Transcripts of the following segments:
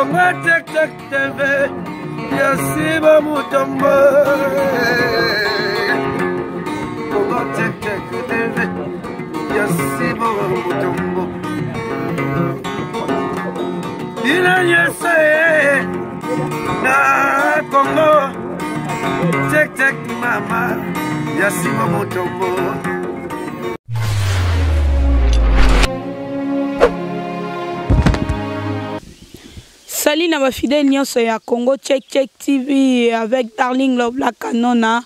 Congo Tek Tek TV ya Simba Mutombo. Congo Tek Tek TV ya Simba Mutombo. Bino nyonso ye na Congo Tek Tek mama ya Simba Mutombo. Salut na ba fidèles nyonso ya Congo Check Check TV avec Darling Love la Canona.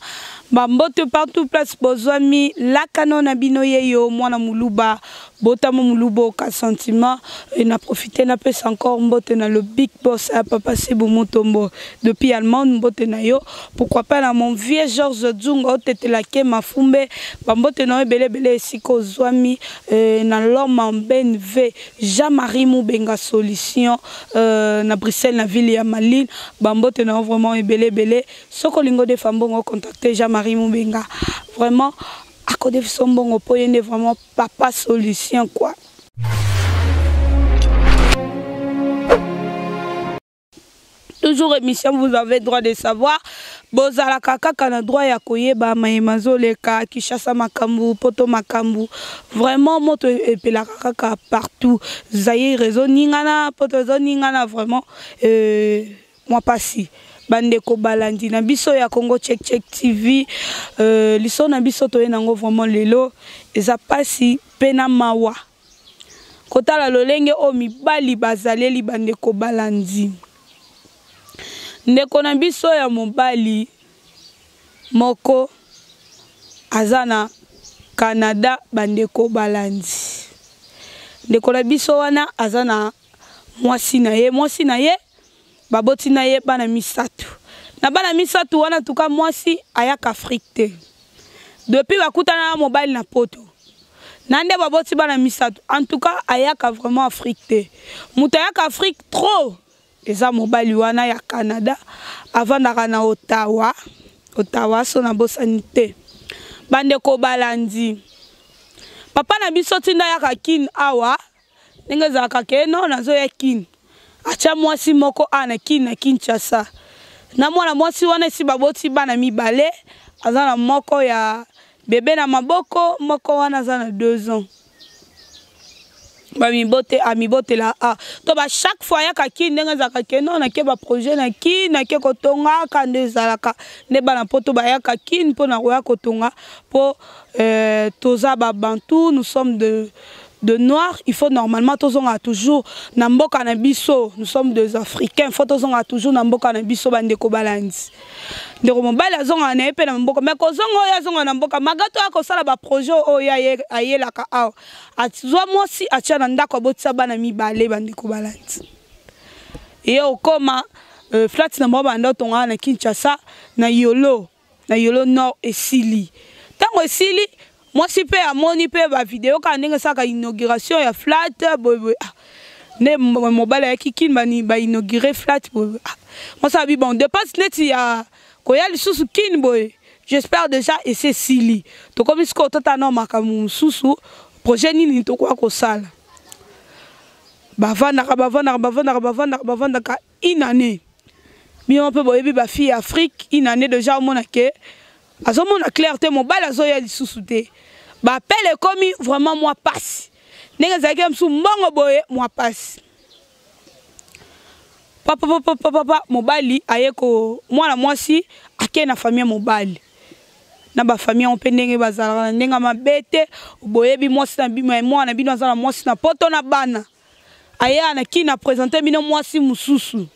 Ba mbote partout place bozwami la Canona bino yeyo mwana muluba botama muluba ka sentiment et na profiter na pesa encore mbote na le big boss ya papa Sebu Mutombo depuis Allemagne mbote na yo pourquoi pas na mon vieux Georges Dzunga otetela ke mafumbe ba mbote na yo ebele ebele esika ozwami euh, na l'homme en BNV Jean-Marie Mubenga solution euh, na Bruxelles na ville ya Malines ba mbote na yo vraiment ebele ebele soki olingi odefa mbongo contacter Jean-Marie Mubenga vraiment akodefisa mbongo mpo ye nde vraiment papa solution quoi. Toujours émission, vous avez droit de savoir. Bozalaka kaka na droit ya koyeba maye mazoleka Kinshasa makambu, poto makambu. Vraiment moto epelaka kaka partout. Zaïre ezoningana, poto ezoningana vraiment euh, mwa pasi. Bandeko balandi na biso ya Congo Check Check TV, euh, liso na biso toye nango vraiment lelo eza pasi pe na mawa. Kotala lolenge oyo mibali bazaleli bandeko balandi. Ndeko na biso ya mobali moko aza na Canada bandeko balandi. Ndeko na biso wana aza na mwasi na ye, mwasi na ye baboti na ye bana misato. Na bana misato wana tuka mwasi ayaka Afrique te. Depuis bakutana na mobali na poto. Na nde baboti bana misato. En tout cas ayaka vraiment Afrique te. Moto ayaka Afrique trop eza mobali wana ya Canada avandaka na Ottawa. Ottawa so na bosani te. Bandeko balandi. Papa na biso tinda yaka kin awa ndenge ezalaka ke non nazoya kin. Atia mwasi moko a na kin na Kinshasa. Na mwana mwasi wana esi baboti bana mibale, aza na moko ya bebe na maboko, moko wana aza na 2 ans. Bamibote, amibotela a. To ba chaque fois ayaka kin ndenge ezalaka ke non nake ba projet na kin, nake kotonga ka nde ezalaka nde bana poto bayaka kin mpo na koya kotonga po euh, toza ba bantu, nous sommes de noirs, il faut normalement tozonga toujours na mboka na biso, nous sommes des africains, il faut tozonga toujours na mboka na biso bandeko balandi. Ndeko mobali azonga na ye pe na mboka, mais kozonga oyo azonga na mboka, magato ya kosala ba projet oyo ayelaka awa. Azwa mwasi atia na ndako abotisa bana mibale bandeko balandi. Ye okoma, euh, flat na bango banda otonga na Kinshasa na Yolo. Na Yolo Nord esili. Tango esili, mwasi pe amoni pe ba video kaka ndenge esalaka inauguration ya flat boye boye. Ah, nde mobali ayaki kin bani ba inaugurer flat boye boye. Ah, mwasi abi bon dépense neti ya koya lisusu kin boye. J'espère déjà ese esili. Tokomi sikoyo tata na makambo mosusu, projet nini tokoya kosala. Bavandaka, bavandaka, bavandaka, bavandaka, bavandaka une année. Bino mpe boyebi ba fille ya Afrique, une année déjà omona ke azomona clair te, mobali azoya lisusu te. Ba appel ekomi vraiment mwa pasi. Ndenge ezalaki ya mosusu mbongo boye mwa pasi. Papa, papa, papa, papa, mobali aye ko mwana mwasi ake na famille mobali. Na ba famille yango mpe ndenge bazalaka na ndenge mabe te, boyebi mwasi na bino, mwana na bino aza na mwasi na poto na bana. Aya na kina présenter bino mwasi mususu.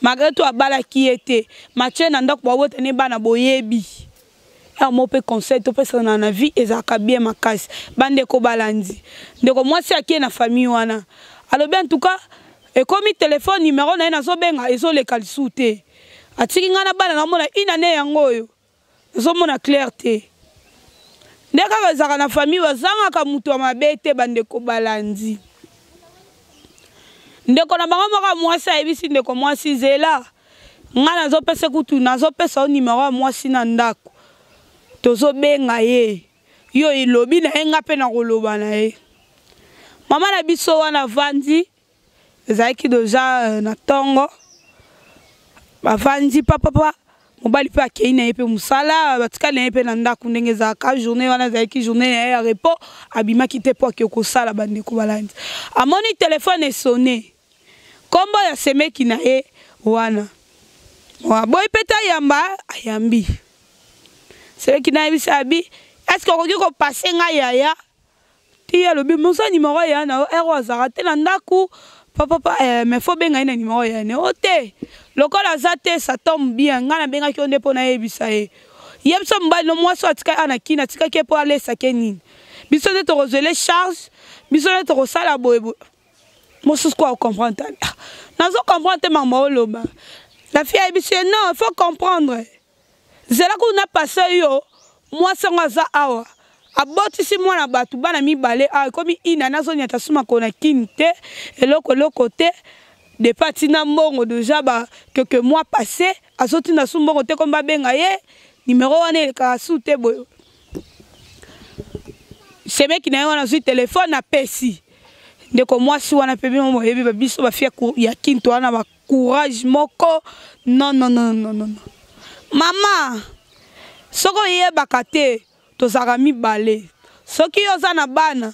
Malgré tout abalaki ye te. Mathieu na ndako babota ne bana boyebi. Ya mo pe conseil to pesa na na vie ezalaka bien makasi. Bande ko balandi. Ndeko mwasi akie na famille wana. Alobi en tout cas ekomi téléphone numéro na ye nazobenga ezoleka lisusu te. Atiki nga na bana namona une année yango oyo. Nazomona clair te. Nde kaka ezalaka na famille bazangaka moto ya mabe te bandeko balandi. Ndeko na bango moko ya mwasi ayebisi ndeko mwasi zela nga nazopesa kutu nazopesa yo numero ya mwasi na ndako tozobenga ye yo elobi na ye nga mpe nakoloba na ye. Mama na biso wana avandi. Ezalaki deja euh, na ntongo bavandi papapa, mobali mpe akei na ye mpe mosala, batikali na ye mpe na ndako ndenge ezalaka. Journée wana ezalaki journée na ye ya repos, abimaki te mpo akei kosala. Bandeko balandi, amoni telefone esone, nkombo ya semeki na ye wana, aboyi mpe te ayamba, ayambi. Semeki na yebisa abi: "Est-ce okoki kopase ngai yaya?" Ti alobi: "Moza numéro ya na yo ero azalaka te na ndako papapa, eh, mais faut benga ye na numéro ya ne o te lokola aza te. Ça tombe bien, ngai nabengaki yo nde mpo nayebisa ye. Yebisa mobali no mwasi oyo atikaki ana kini, atikaki ye mpo alesaki ye nini. Biso nde tokozwele charge, biso nde tokosala boye boye." Mosusu ko acomprendre te, ah, nazo comprendre te makambo oloba. La fille ayebisi ye: "Non, il faut comprendre, zela kuna pase yo mwasi yango aza awa, abotisi mwana bato bana mibale awa, ekomi ina nazoniata su makolo na kini te, eloko eloko te. Depuis atinda mbongo déjà ba quelques mois passé, azotinda su mbongo te. Komi babenga ye, numéro wana elekaka su te." Boye semeki na ye wana azwi telefone, apesi ndeko mwasi wana mpe. Bino boyebi babiso bafia ya kinto wana, bacourage moko. Non, non, non, non, non, mama, soki oyebaka te, tozalaka mibale. Soki yo oza na bana,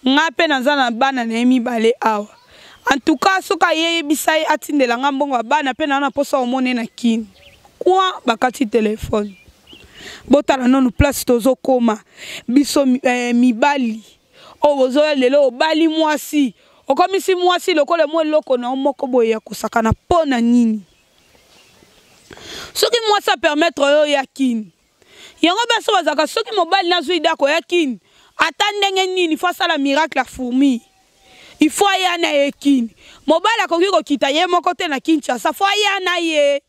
nga mpe naza na bana na ye mibale awa. En tout cas, soki ayebisa ye atindela nga mbongo ya bana mpe naa na mposa omona ye na kini kwa. Bakati telefone. Botala nanu place tozokóma biso, eh, mibali oyo bozoya lelo. Obali mwasi, okomisi mwasi lokola mwa eloko na yo moko boye ya kosakana. Mpo na nini? Soki mwasi apermettre oyo ya kini yango, biso bazalaka, soki mobali nazwi ide akoya kini, ata ndenge nini, faut asala miracle ya fourmi, il faut aya na ye kini. Mobali akoki kokita ye moko te na Kinshasa, faut aya na ye.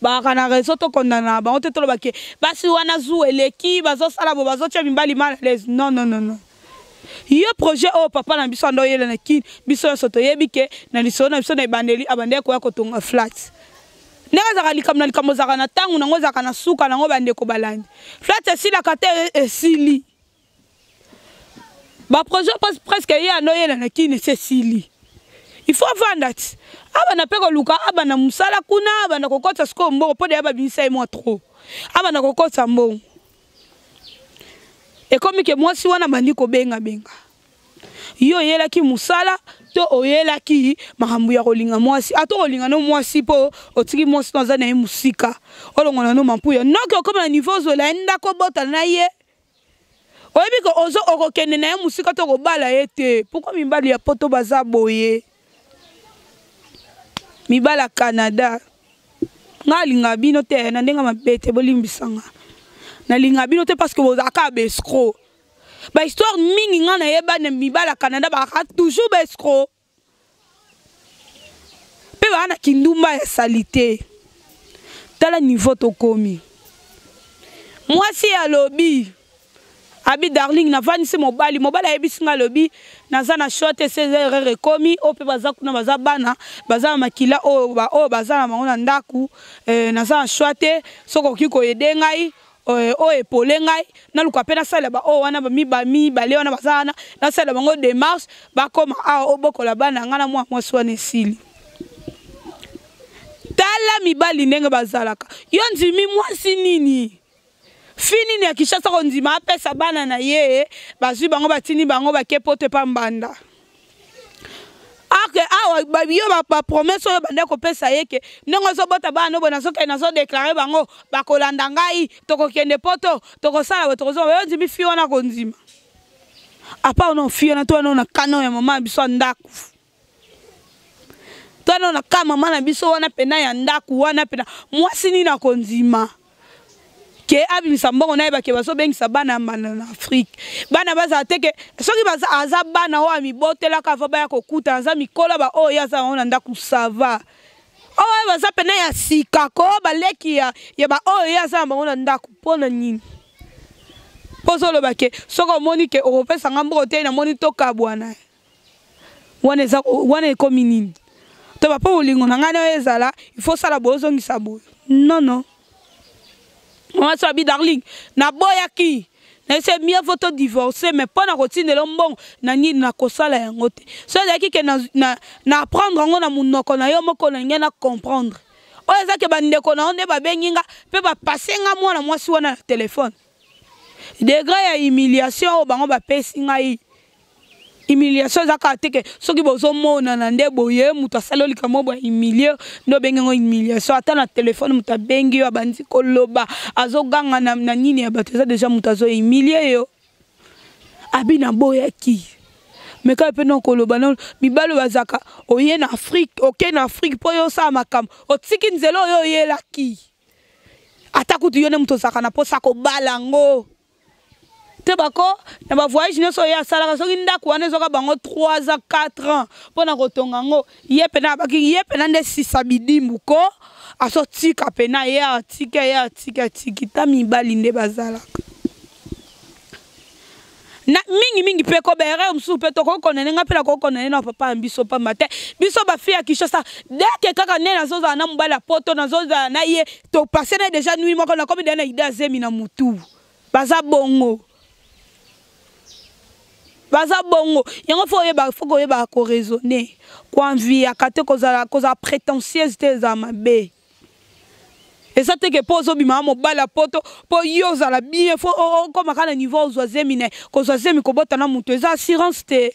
Bakaka na réseau, tokondana na bango te, toloba ke basi wana zu eleki, bazosala bo, bazotia mibali mal à l'aise. Non, non, non, non. Yo projet oyo papa na biso ando oyela na kini, biso nyonso toyebi ke na lisolo na biso na ebandeli, abandeki koya kotonga flat. Ndenge azalaka likambo na likambo, ezalaka na ntango nango, ezalaka na suka nango. Bandeko balandi, flat esilaka te, esili. Baprojet presque ye ando oyela na kini esi esili. Il faut avanda ti abanda mpe koluka, abanda mosala kuna, abanda kokɔta sikoyo mbongo, mpo deya babimisa ye mwa trop, abanda kokɔta mbongo. Ekomi ke mwasi wana bandi kobengabenga yo. Oyelaki mosala to oyelaki makambo ya kolinga mwasi? Ata kolinga no mwasi, mpo otiki mwasi no aza na ye mosika, olongola no mampuya noki, okóma na niveau ozwela ye ndako, obotana na ye. Oyebi ke ozo okokende na ye mosika to kobala ye te. Pourquoi mibali ya poto baza boye? Mibali ya Canada, nga alingaka bino te na ndenge mabe te, bolimbisanga. Nalingaka bino te parce que bozalaka baescroc. Bahistoire mingi nga nayeba na mibali ya Canada, bakaka toujours baescroc mpe baa na kindumba ya saleté. Tala niveau tokomi. Mwasi alobi abi: "Darling, navandisi mobali, mobali ayebisi nga, alobi naza na choix te, erreur ekomi oyo mpe baza kuna, baza bana, baza na makila oyo oyo baza na bango na ndako, eh, naza na choix te. Soki okoki koaider ngai, eh, oyo epole ngai, naluka mpe nasalela baoyo wana mibale wana baza wana, nasalela bango démarche, bakóma awa, obokola bana ngai na mwa mwasi wana." Esili. Tala mibali ndenge bazalaka. Yo ndimi mwasi nini, fi nini ya Kinshasa kondima apesa bana na ye, bazwi bango, batindi bango, bake poto epa mbanda ake awa. Yo bapromesse oyo bande kopesa ye ke ndenge ozobota bana no boye, nazokende, nazodéclarer bango, bakolanda ngai, tokokende poto, tokosala boye, tokozonga. Yo ndimi fi wana kondima apart no fi wana to wana na kano ya mama na biso ya ndako, to wana na ka mama na biso wana pena ya ndako wana pena, mwasi nini akondima ke abimisa mbongo nayeba ke bazobengisa bana ya mbanda na Afrique? Bana bazala te ke soki baza aza bana oyo amibotelaka ava baya kokuta aza mikolo, baoyo ye aza bango na ndako, ça va. Oyo baza pene ya sika ko baleki ya baoyo ye aza na bango na ndako, mpo na nini? Mpo ozoloba ke soki omoni ke okopesanga mbongo te, namoni tokabwana. Wana eza wana ekomi nini? To bapo bolingo na ngai na oyo ezala, il faut osala boye, ozongisa boye. Non, non. Mama so abi: "Darling, naboyaki, Nayebisi ye mieux vaut to divorcer mais mpo na kotindela yo mbongo na nini nakosala yango te. Soki ezalaki ke na, na, na apprendre yango na monoko na yo moko nalingi na comprendre. Oyo eza ke bandeko na yo nde babengi nga mpe bapase nga mwana mwasi wana na telefone. Degre ya humiliation oyo bango bapesi ngai humiliation eza kaka te ke soki bozomonana nde boye moto asali yo likambo boye humilie nde obengi yango humiliation ata na telefone moto abengi yo abandi koloba azoganga na, na nini ya bato eza deja moto azo humilie yo abi naboyaki me kaka mpe nakoloba na mibali oyo bazalaka oye na afrike oke na afrike mpo yo osala makambo otiki nzela oyo oyelaki ata kutu yo nde moto ozalaka na mposa kobala yango te bako na bavoyage nyonso ye asalaka soki ndako wana ezwaka bango 3 ans 4 ans mpo na kotonga yango ye mpena abaki ye mpena nde sisa bidimbu ko azotika mpena ye atika ye atika atiki ta mibali nde bazalaka na mingi mingi mpe ko baerreur mosusu mpe tokoki konene ngai mpe nakoki konene na papa ya biso pamba te biso bafille ya kinshasa deke kaka nde nazozala na mobali ya poto nazozala na ye topase na ye deja nuit moko nakomi deja na ide azemi na mutu baza bongo baza bongo yango fo oyeba fo koyeba koraisonne koenviaka te kozala kozala prétentieuse te ezala mabe eza te ke mpo ozobima mobali ya poto mpo yo ozala bien fo okoma kaka na niveau ozwa zemi ne kozwa zemi kobota na moto eza assurance te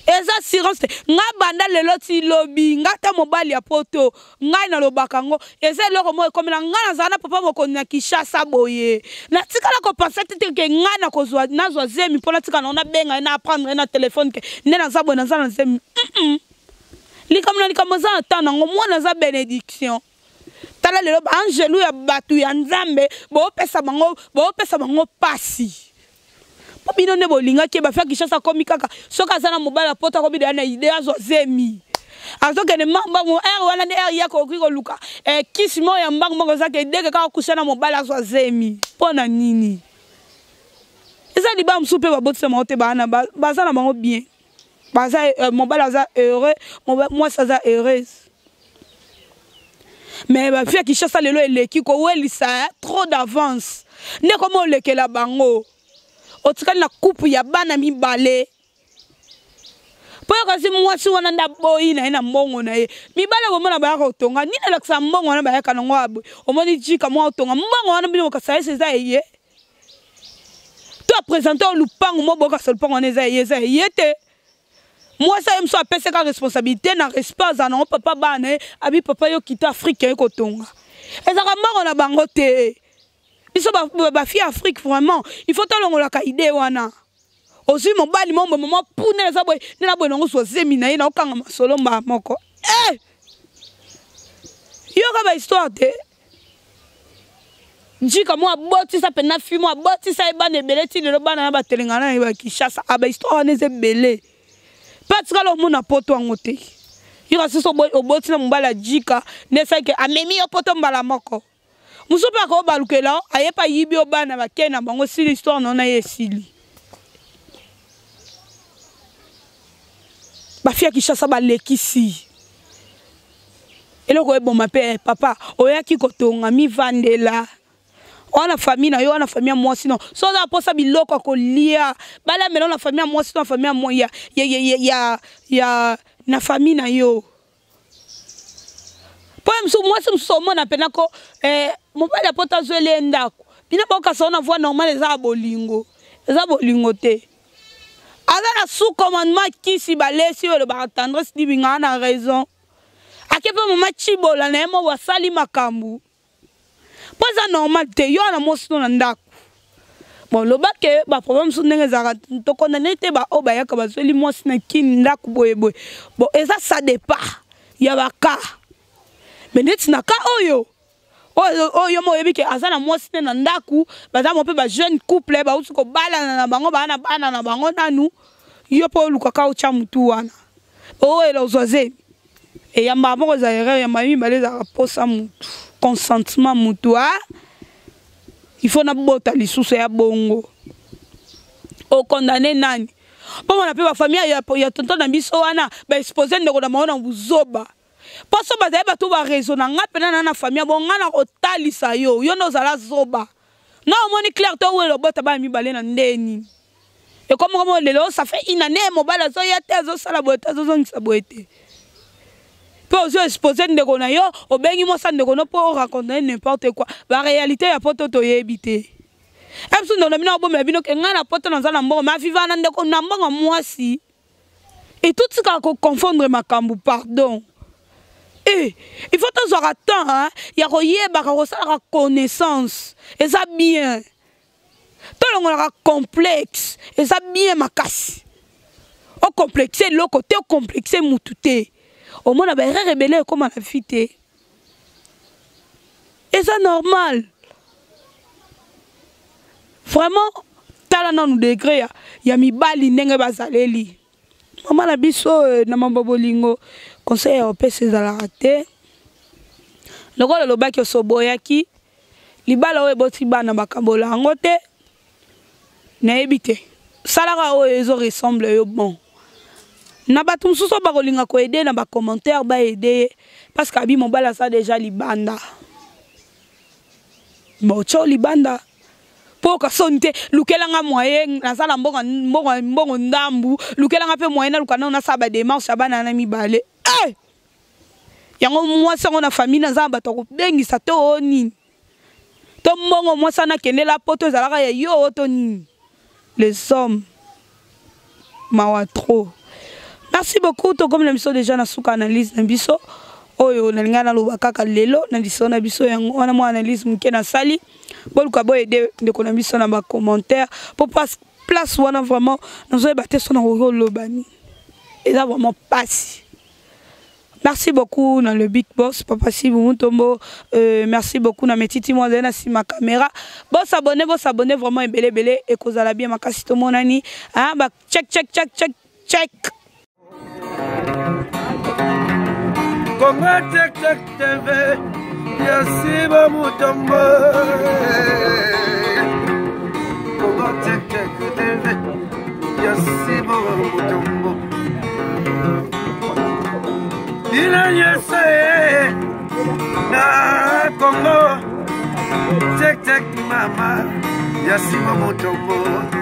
eza assurance te nga banda lelo ti lobi nga ata mobali ya poto ngai nalobaka yango eza eloko moko ekomela ngai nazala na papa mokonzi na kinshasa boye natikala kopense te te ke ngai nakozwa nazwa zemi mpo natika nango nabenga ye na apprendre ye na telefone ke nde naza boye naza na zemi mm -mm. Likambo na likambo eza na temps nango, mwana aza benediction. Tala lelo ba angelu ya batu ya Nzambe bopesa bango bopesa bango pasi. Po bino nde bolingaki ye bafia Kinshasa akomi kaka soki aza na mobali ya poto akomi deja na idee azwa zemi. Azokende mbangu mbangu heure wana nde heure ye akoki koluka eh, kisi moko ya mbangu mbangu eza ke deke kaka kusa na mobali azwa zemi. Mpo na nini? Eza libala mosusu mpe babotisa bango te bana baza na bango bien. baza euh, mobali aza heureux mwasi aza heureuse mais bafille ya kinshasa lelo eleki kowelisa trop d'avance nde koma olekela bango otikali na coupe ya bana mibale mpo yo kasi mwasi wana nde aboyi na ye na mbongo na ye mibale bomona bayaka kotonga nini elakisa mbongo wana bayaka nango aboye omoni jika mwa otonga mbongo wana bino bokasayese eza eye to apresente oyo lupangu mo bokasa lupangu wana eza ye eza ye te mwasi aye mosusu apesaka responsabilité na respect azala nango papa bana ye abi papa yo kita afrike ye kotonga ezalaka mbongo na bango te biso bafille afrique vraiment il faut tolongolaka idée wana ozwi mobali mombo mama pune eza boye nde na boye nango zwa zemi na ye naokanga masolo mbaa moko e eh! yoka bahistoire te Djika mwa abotisa mpenza fi mwa abotisa ye bana ebele ti lelo bana na batelengana na ye ba Kinshasa aba ah, histoire wana eza ebele mpe atikala omona poto yango te yo kasi so oboti na mobali ya Djika nde esali ke amemi yo poto mbala moko mosusu mpe akobalukela aye mpe ayibi yo bana bakei na bango esili histoire na yo na ye esili bafi ya Kinshasa balekisi eloko eboma mpe eh, papa oyaki kotonga mivandela wana famille na yo wana famille ya mwasi no so oza mposa biloko ya kolia balamela na famille ya mwasi no famille ya, ya, ya, ya, ya, ya na famille na yo mpo ya mosusu mwasi mosusu omona mpena ko eh, mobali ya poto azweli ye ndako bino bokasa wana voi normale eza ya bolingo eza bolingo te aza na sous commandement kisi balesi oyo elobaka tendresse dibinga na raison ake mpe mama chibola na ye moko asali makambo mpo eza normal te yo wana mwasi no na ndako bon loba ke baproblème mosusu ndenge ezalaka tokondane te baoyo bayaka bazweli mwasi na kini ndako boyeboye bon eza ça départ ya baka mais neti na ka oyo oyo yo mo oyebi ke aza na mwasi te na ndako baza mo mpe ba jeune couple bauti kobalana na bango baa na bana na bango nanu yo mpo olukaka otya motu wana owela ozwa zemi eyambaka moko eza erreur yamba mibale ezalaka mposa motu consentement motu a il faut nabota lisusu ya bongo okondane nani mpo mona mpe bafamille ya, ya tonton na biso wana baexpose ndeko na bango na buzoba mpo so bazali bato ba raisonna nga mpena na na famille bo nga na kotalisa yo yo nde ozala zoba Na omoni clair to welo bota bana mibale na nde nini? Ekomi komo lelo ça fait une année mobali azoya te, azosala boye te, azozongisa boye te. Mpe ozo expose ndeko na yo, obengi mwasi ndeko no mpo oraconte n'importe quoi. Ba réalité ya poto toyebi te. Ebiso ndeko na bino abomela bino ke ngai na poto naza na mbongo, ma viva na ndeko na mbongo mwasi. Et tout tika ko confondre makambo, pardon. Eh, il faut tozwaka temps, hein, ya koyebaka kosalaka connaissance. Eza bien. Tolongolaka complexe, eza bien makasi. Ocomplexe eloko te, ocomplexe mutu te. Omona ba erreur ebele ekoma na vie te. Eza normal. Vraiment, tala nanu degré ya mibali ndenge bazaleli. Mama na biso na mambo bolingo, conseil ya opesa ezalaka te. Lokola olobaki osoboyaki libala oyo eboti bana bakabola yango te. Nayebi te. Salaka oyo ezo ressemble yo bon. Na bato mosusu oyo bakolinga koede na ba commentaire ba aide ye parce que abi mobali aza déjà libanda. Bon, tio libanda. Po kasoni te, lukelanga moyen nazala mbongo mbongo mbongo ndambu, lukelanga pe moyen naluka nao nasala ba démarche ya bana na mibale. Eh! Yango mwasi yango na famille naza na bato ya kobengisa to o nini? To mbongo mwasi wana akendela poto ezalaka ya yo to nini? Les hommes mawa trop. Merci beaucoup, tokomi na biso déjà na suka analyse na biso. Oyo nalinga naloba kaka lelo na liso na biso yango wana mwa analyse moke nasali. Boluka boyede ndeko na biso na ba commentaire po place wana vraiment nazoyeba te so nakoki koloba nini. Eza vraiment pasi. Merci beaucoup na le big boss Papa Sibu Mutombo. Merci beaucoup na Metiti moi na sima caméra. Bo s'abonner, bo s'abonner vraiment ebele ebele et kozala bien makasi to monani. Hein ba check check check check check. Congo check check TV ya Sibu Mutombo. Congo check check TV ya Sibu Mutombo. Bino nyonso ye na Congo check check mama ya Sibu Mutombo.